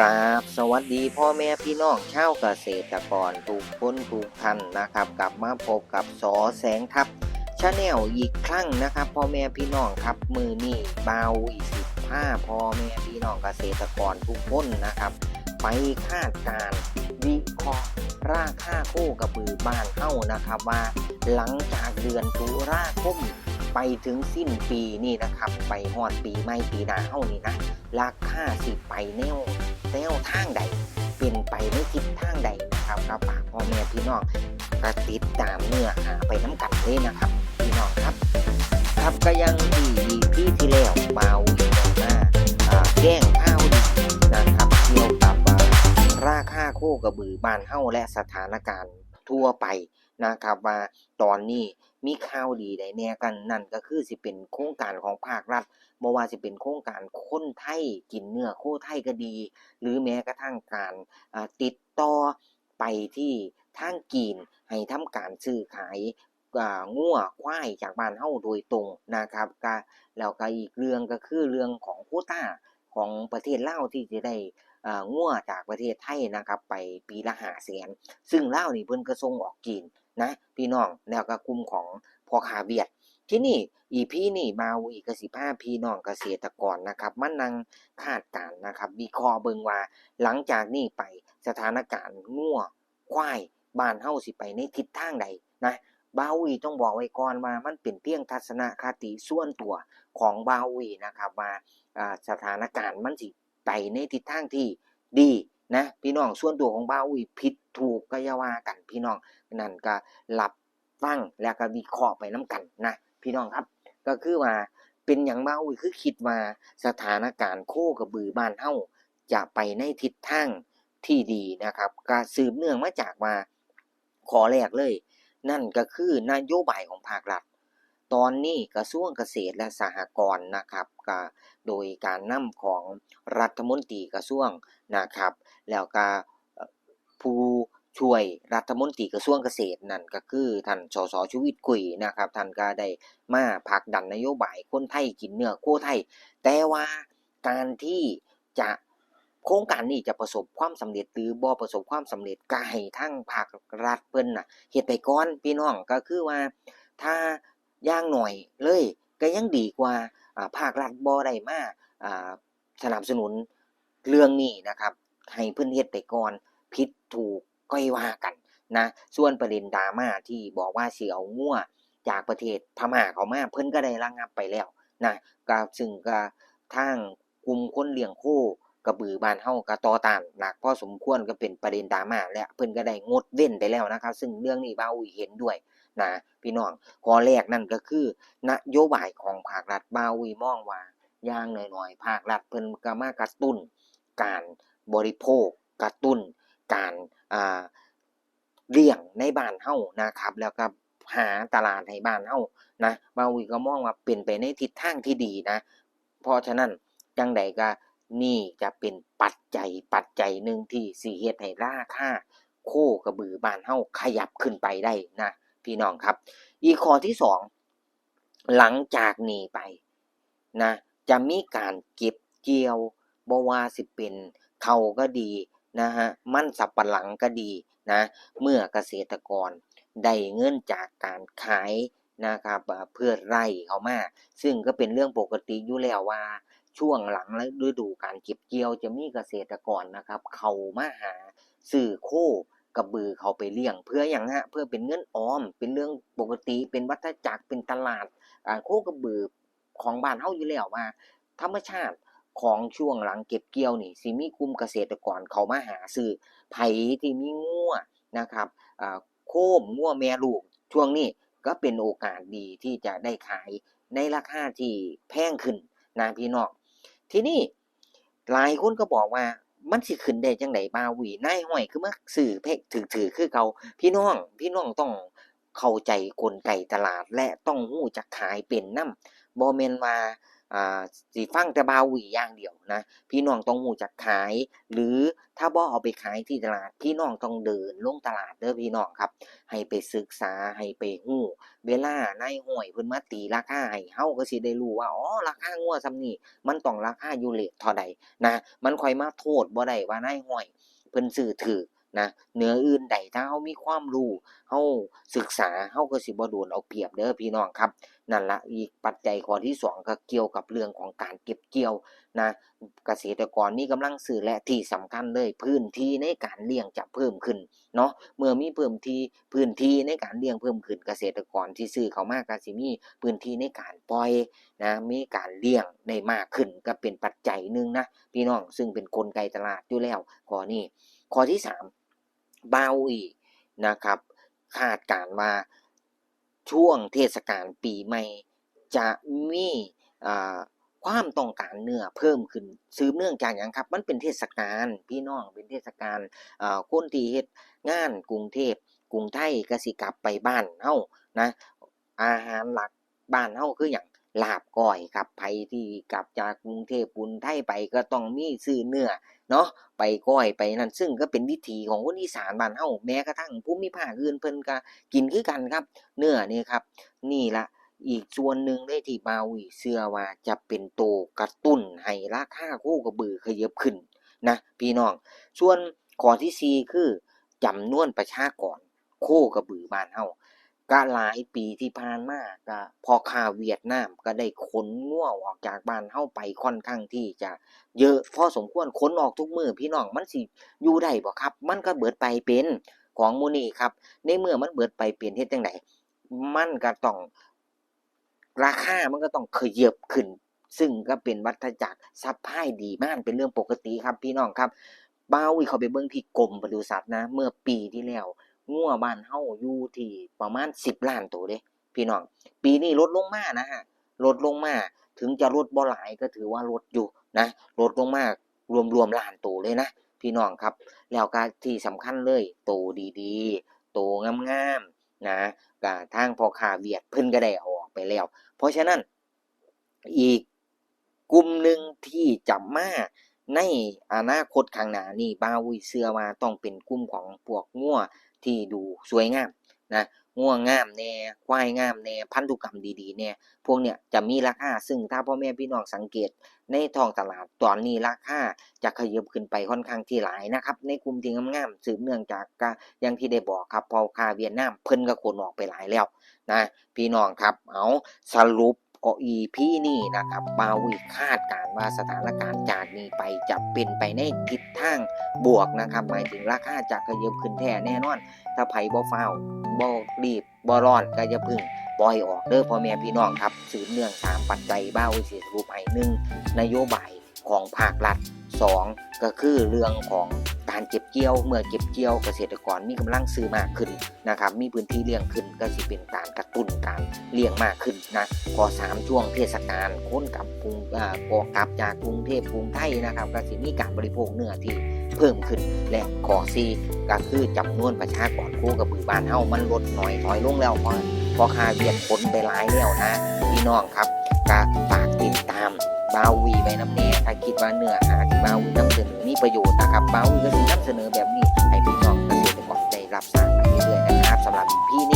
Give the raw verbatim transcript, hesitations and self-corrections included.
กราบสวัสดีพ่อแม่พี่น้องชาวเกษตรกรทุกคนทุกท่านนะครับ กลับมาพบกับ ส.แสงทัพ Channel อีกครั้งนะครับ พ่อแม่พี่น้องครับ มื้อนี้บ่าวอีสิบพาพ่อแม่พี่น้องเกษตรกรทุกคนนะครับ ไปคาดการณ์วิเคราะห์ราคาโคกระบือบ้านเฮานะครับ ว่าหลังจากเดือนตุลาคมไปถึงสิ้นปีนี่นะครับ ไปฮอดปีใหม่ปีหน้าเฮานี่นะ ราคาสิไปแนว แนวทางใด เป็นไปในทิศทางใดนะครับ ก็ฝากพ่อแม่พี่น้องก็ติดตามเนื้อหาไปนำกันเลยนะครับ พี่น้องครับ ครับ ก็อย่างที่ อีพี ที่แล้วบ่าวอีกมาอ่าแจ้งข่าวดีนะครับ เกี่ยวกับอ่าราคาโคกระบือบ้านเฮาและสถานการณ์ทั่วไปนะครับ ว่าตอนนี้มีข่าวดีใดแหน่กัน นั่นก็คือสิเป็นโครงการของภาครัฐ บ่ว่าสิเป็นโครงการคนไทยกินเนื้อโคไทยก็ดี หรือแม้กระทั่งการอ่าติดต่อไปที่ทางจีน ให้ทำการซื้อขายอ่างัวควายจากบ้านเฮาโดยตรงนะครับ ก็ แล้วก็อีกเรื่องก็คือเรื่องของโควตาของประเทศลาวที่จะได้อ่างัวจากประเทศไทยนะครับ ไปปีละห้าแสน ซึ่งลาวนี่เพิ่นก็ส่งออกจีนนะพี่น้อง แล้วก็กลุ่มของพ่อค้าเวียด ทีนี้ อีพี นี้บ่าวอีก็สิพาพี่น้องเกษตรกรนะครับ มานั่งคาดการณ์นะครับ วิเคราะห์เบิ่งว่าหลังจากนี้ไปสถานการณ์งัวควายบ้านเฮาสิไปในทิศทางใดนะ บ่าวอีต้องบอกไว้ก่อนว่ามันเป็นเพียงทัศนคติส่วนตัวของบ่าวอีนะครับ ว่าอ่าสถานการณ์มันสิไปในทิศทางที่ดีนะพี่น้อง ส่วนตัวของบ่าวอีผิดถูกก็อย่าว่ากันพี่น้อง นั่นก็รับ ฟังแล้วก็วิเคราะห์ไปนำกันนะพี่น้องครับ ก็คือว่าเป็นหยังบ่าวอีคือคิดว่าสถานการณ์โคกระบือบ้านเฮาจะไปในทิศทางที่ดีนะครับ ก็สืบเนื่องมาจากว่าข้อแรกเลย นั่นก็คือนโยบายของภาครัฐ ตอนนี้กระทรวงเกษตรและสหกรณ์นะครับ ก็โดยการนำของรัฐมนตรีกระทรวงนะครับ แล้วก็ ผู้ช่วยรัฐมนตรีกระทรวงเกษตร นั่นก็คือท่าน ส.ส. ชูวิทย์ กุย นะครับ ท่านก็ได้มาผลักดันนโยบายคนไทยกินเนื้อโคไทย แต่ว่าการที่จะ โครงการนี้จะประสบความสำเร็จหรือบ่ประสบความสำเร็จ ก็ให้ทางภาครัฐเพิ่นน่ะเฮ็ดไปก่อนพี่น้อง ก็คือว่าถ้าอย่างน้อยเลยก็ยังดีกว่า อ่า ภาครัฐบ่ได้มา อ่า สนับสนุนเรื่องนี้นะครับ ให้เพิ่นเฮ็ดไปก่อน ผิดถูกค่อยว่ากันนะ ส่วนประเด็นดราม่าที่บอกว่าสิเอางัวจากประเทศพม่าเข้ามา เพิ่นก็ได้ระงับไปแล้วนะ ก็ซึ่งก็ทางกลุ่มคนเลี้ยงโคกระบือบ้านเฮาก็ต่อต้านหนักพอสมควร ก็เป็นประเด็นดราม่า และเพิ่นก็ได้งดเว้นไปแล้วนะครับ ซึ่งเรื่องนี้บ่าวอุ๋ยเห็นด้วยนะพี่น้อง ข้อแรกนั่นก็คือนโยบายของภาครัฐ บ่าวอุ๋ยมองว่า อย่างน้อยๆ ภาครัฐเพิ่นก็มากระตุ้นการบริโภค กระตุ้นการ อ่า เลี้ยงในบ้านเฮานะครับ แล้วก็หาตลาดให้บ้านเฮานะ บ่าวอุ๋ยก็มองว่าเป็นไปในทิศทางที่ดีนะ เพราะฉะนั้นจั่งใดก็นี่จะเป็นปัจจัย ปัจจัยหนึ่งที่สิเฮ็ดให้ราคาโคกระบือบ้านเฮาขยับขึ้นไปได้นะพี่น้องครับ อีกข้อที่สอง หลังจากนี้ไปนะ จะมีการเก็บเกี่ยว บ่ว่าสิเป็นข้าวก็ดีนะฮะ มันสำปะหลังก็ดีนะ เมื่อเกษตรกรได้เงินจากการขายนะครับ เอ่อ พืชไร่เข้ามา ซึ่งก็เป็นเรื่องปกติอยู่แล้วว่าช่วงหลังฤดูการเก็บเกี่ยวจะมีเกษตรกรนะครับ เข้ามาหาซื้อโคกระบือเข้าไปเลี้ยง เพื่อหยังฮะ เพื่อเป็นเงินออม เป็นเรื่องปกติ เป็นวัฏจักร เป็นตลาด อ่า โคกระบือของบ้านเฮาอยู่แล้วว่า ธรรมชาติของช่วงหลังเก็บเกี่ยวนี่ สิมีกลุ่มเกษตรกรเข้ามาหาซื้อ ไผที่มีงัวนะครับ อ่า โคม งัวแม่ลูก ช่วงนี้ก็เป็นโอกาสดีที่จะได้ขายในราคาที่แพงขึ้นนะพี่น้อง ทีนี้หลายคนก็บอกว่า มันสิขึ้นได้จั่งใด บ่าวอุ๋ย นายฮ้อยคือมาซื้อแพง ถืกๆ คือเก่า พี่น้อง พี่น้องต้องเข้าใจกลไกตลาด และต้องรู้จักขายเป็นนำ บ่แม่นว่า อ่า สิฟังแต่บ่าวอุ๋ยอย่างเดียวนะ พี่น้องต้องรู้จักขาย หรือถ้าบ่เอาไปขายที่ตลาด พี่น้องต้องเดินลงตลาดเด้อพี่น้องครับ ให้ไปศึกษา ให้ไปรู้ เวลานายฮ้อยเพิ่นมาตีราคาให้ เฮาก็สิได้รู้ว่า อ๋อ ราคางัวส่ำนี้ มันต้องราคาอยู่เรตเท่าใดนะ มันค่อยมาโทษบ่ได้ว่านายฮ้อยเพิ่นซื้อถูกนะ เหนืออื่นใด ถ้าเฮามีความรู้ เฮาศึกษา เฮาก็สิบ่โดนเอาเปรียบเด้อพี่น้องครับ นั่นละ อีกปัจจัยข้อที่สองก็เกี่ยวกับเรื่องของการเก็บเกี่ยวนะ เกษตรกรมีกำลังซื้อ และที่สำคัญเลย พื้นที่ในการเลี้ยงจะเพิ่มขึ้นเนาะ เมื่อมีเพิ่มที่ พื้นที่ในการเลี้ยงเพิ่มขึ้น เกษตรกรที่ซื้อเข้ามาก็สิมีพื้นที่ในการปล่อยนะ มีการเลี้ยงได้มากขึ้น ก็เป็นปัจจัยหนึ่งนะพี่น้อง ซึ่งเป็นกลไกตลาดอยู่แล้ว ข้อนี้ ข้อที่สาม บ่าวอุ๋ยนะครับ คาดการณ์ว่าช่วงเทศกาลปีใหม่จะมี อ่า ความต้องการเนื้อเพิ่มขึ้น สืบเนื่องจากหยังครับ มันเป็นเทศกาลพี่น้อง เป็นเทศกาล อ่า คนที่เฮ็ดงานกรุงเทพฯ กรุงไทยก็สิกลับไปบ้านเฮานะ อาหารหลักบ้านเฮาคือหยัง ลาบก้อยครับ ไผที่กลับจากกรุงเทพฯ กรุงไทยไปก็ต้องมีซื้อเนื้อเนาะ ไปก้อยไปนั่น ซึ่งก็เป็นวิถีของคนอีสานบ้านเฮา แม้กระทั่งภูมิภาคอื่นเพิ่นก็กินคือกันครับ เนื้อนี่ครับ นี่ละอีกส่วนหนึ่งเลยที่บ่าวอุ๋ยเชื่อว่าจะเป็นตัวกระตุ้นให้ราคาโคกระบือขยับขึ้นนะพี่น้อง ส่วนข้อที่สี่คือจำนวนประชากรโคกระบือบ้านเฮา ก็หลายปีที่ผ่านมาก็พ่อค้าเวียดนามก็ได้ขนงัวออกจากบ้านเฮาไปค่อนข้างที่จะเยอะพอสมควร ขนออกทุกมื้อพี่น้อง มันสิอยู่ได้บ่ครับ มันก็เบิดไปเป็น ของหมู่นี้ครับ ในเมื่อมันเบิดไปเป็น เฮ็ดจั่งใด มันก็ต้อง ราคามันก็ต้องขยับขึ้น ซึ่งก็เป็นวัฏจักร supply demand เป็นเรื่องปกติครับพี่น้องครับ บ่าวอุ๋ยเข้าไปเบิ่งที่กรมปศุสัตว์นะ เมื่อปีที่แล้ว งัวบ้านเฮาอยู่ที่ประมาณสิบล้านตัวเด้พี่น้อง ปีนี้ลดลงมานะฮะ ลดลงมา ถึงจะลดบ่หลายก็ถือว่าลดอยู่นะ ลดลงมารวมๆล้านตัวเลยนะพี่น้องครับ แล้วก็ที่สำคัญเลย โตดีๆ โตงามๆ นะ ก็ทางพ่อค้าเวียดเพิ่นก็ได้เอาออกไปแล้ว เพราะฉะนั้น อีกกลุ่มหนึ่งที่จะมาในอนาคตข้างหน้านี้ บ่าวอุ๋ยเชื่อว่าต้องเป็นกลุ่มของพวกงัวที่ดูสวยงามนะ งัวงามแน่ ควายงามแน่ พันธุกรรมดีๆแน่ พวกเนี้ยจะมีราคา ซึ่งถ้าพ่อแม่พี่น้องสังเกตในท้องตลาดตอนนี้ ราคาจะขยับขึ้นไปค่อนข้างที่หลายนะครับ ในกลุ่มที่งามๆ สืบเนื่องจากก็อย่างที่ได้บอกครับ พ่อค้าเวียดนามเพิ่นก็ขนออกไปหลายแล้วนะ พี่น้องครับ เอา สรุปก็ อีพี นี้นะครับ บ่าวอุ๋ยคาดการณ์ว่าสถานการณ์จากนี้ไปจะเป็นไปในทิศทางบวกนะครับ หมายถึงราคาจะขยับขึ้นแท้แน่นอน ถ้าไผบ่ฟ้าว บ่รีบ บ่ร้อน ก็อย่าเพิ่งปล่อยออกเด้อพ่อแม่พี่น้องครับ สืบเนื่องสามปัจจัย บ่าวอุ๋ยสิสรุปให้ หนึ่ง นโยบายของภาครัฐ สอง ก็คือเรื่องของการเก็บเกี่ยว เมื่อเก็บเกี่ยวเกษตรกรมีกำลังซื้อมากขึ้นนะครับ มีพื้นที่เลี้ยงขึ้น ก็สิเป็นการกระตุ้นการเลี้ยงมากขึ้นนะ ข้อสาม ช่วงเทศกาล คนกลับกรุง อ่า ก็กลับจากกรุงเทพฯ กรุงไทยนะครับ ก็สิมีการบริโภคเนื้อที่เพิ่มขึ้น และข้อสี่ ก็คือจำนวนประชากรโคกระบือบ้านเฮามันลดน้อยถอยลงแล้ว เพราะ พ่อค้าเวียดขนไปหลายแล้วนะพี่น้องครับ ก็ฝากติดตามบ่าวอุ๋ยไว้นำแน่ ถ้าคิดว่าเนื้อหาที่บ่าวอุ๋ยนำเสนอมีประโยชน์นะครับ บ่าวอุ๋ยก็สินำเสนอแบบนี้ให้พี่น้องเกษตรกรได้รับทราบกันเรื่อยๆนะครับ สำหรับ อีพี นี้